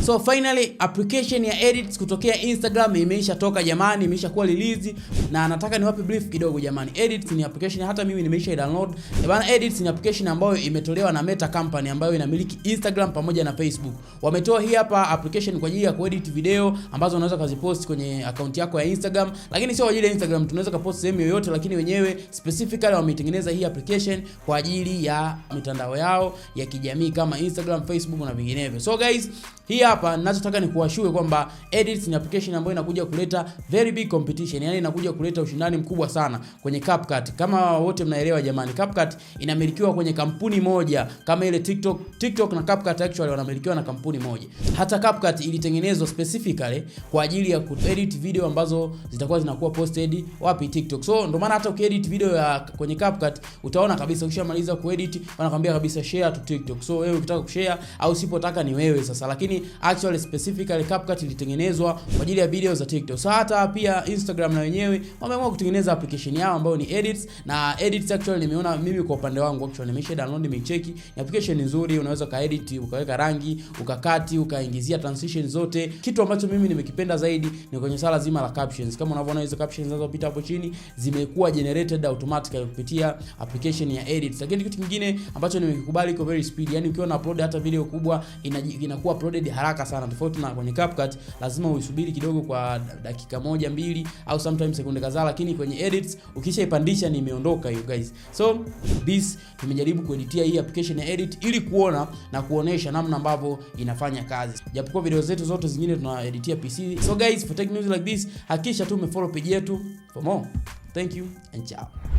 So finally application ya Edits kutokea Instagram imeisha toka jamani, imeisha kuwa release, na nataka niwape brief kidogo jamani. Edits ni application, hata mimi nimeisha download. Eh bana, Edits ni application ambayo imetolewa na Meta Company ambayo inamiliki Instagram pamoja na Facebook. Wametoa hii hapa application kwa ajili ya kuedit video ambazo unaweza kuzipost kwenye account yako ya Instagram, lakini sio kwa ajili ya Instagram, tunaweza kupost sehemu yoyote, lakini wenyewe specifically wameitengeneza hii application kwa ajili ya mitandao yao ya kijamii kama Instagram, Facebook na vinginevyo. So guys, hii hapa ninachotaka ni kuwaassure kwamba Edits ni application ambayo inakuja kuleta very big competition, yani inakuja kuleta ushindani mkubwa sana kwenye CapCut. Kama wote mnaelewa jamani, CapCut inamilikiwa kwenye kampuni moja kama ile TikTok. TikTok na CapCut actually wanamilikiwa na kampuni moja. Hata CapCut ilitengenezwa specifically kwa ajili ya kuedit video ambazo zitakuwa zinakuwa posted wapi? TikTok. So ndio maana hata ukiedit video ya kwenye CapCut utaona kabisa ukishamaliza kuedit wanakwambia kabisa share to TikTok. So wewe ukitaka kushare au usipotaka ni wewe sasa, lakini actually specifically CapCut ilitengenezwa kwa ajili ya video za TikTok. So hata pia Instagram na wenyewe wameamua kutengeneza application yao ambayo ni Edits, na Edits actually nimeona mimi kwa upande wangu actually nimesha download, nimecheki. Ni application nzuri, unaweza kaedit, ukaweka rangi, ukakati, ukaingizia transition zote. Kitu ambacho mimi nimekipenda zaidi ni kwenye swala zima la captions. Kama unavyoona hizo captions zinazopita hapo chini zimekuwa generated automatically kupitia application ya Edits. Lakini kitu kingine ambacho nimekikubali, iko very speed, yani ukiwa na upload hata video kubwa inakuwa uploaded haraka sana, tofauti na kwenye CapCut lazima uisubiri kidogo kwa dakika moja mbili au sometimes sekunde kadhaa, lakini kwenye Edits ukishaipandisha ni imeondoka hiyo guys. So this tumejaribu kueditia hii application ya Edit ili kuona na kuonesha namna ambavyo inafanya kazi, japokuwa video zetu zote zingine tunaeditia PC. So guys, for tech news like this, hakikisha tu umefollow page yetu for more. Thank you and ciao.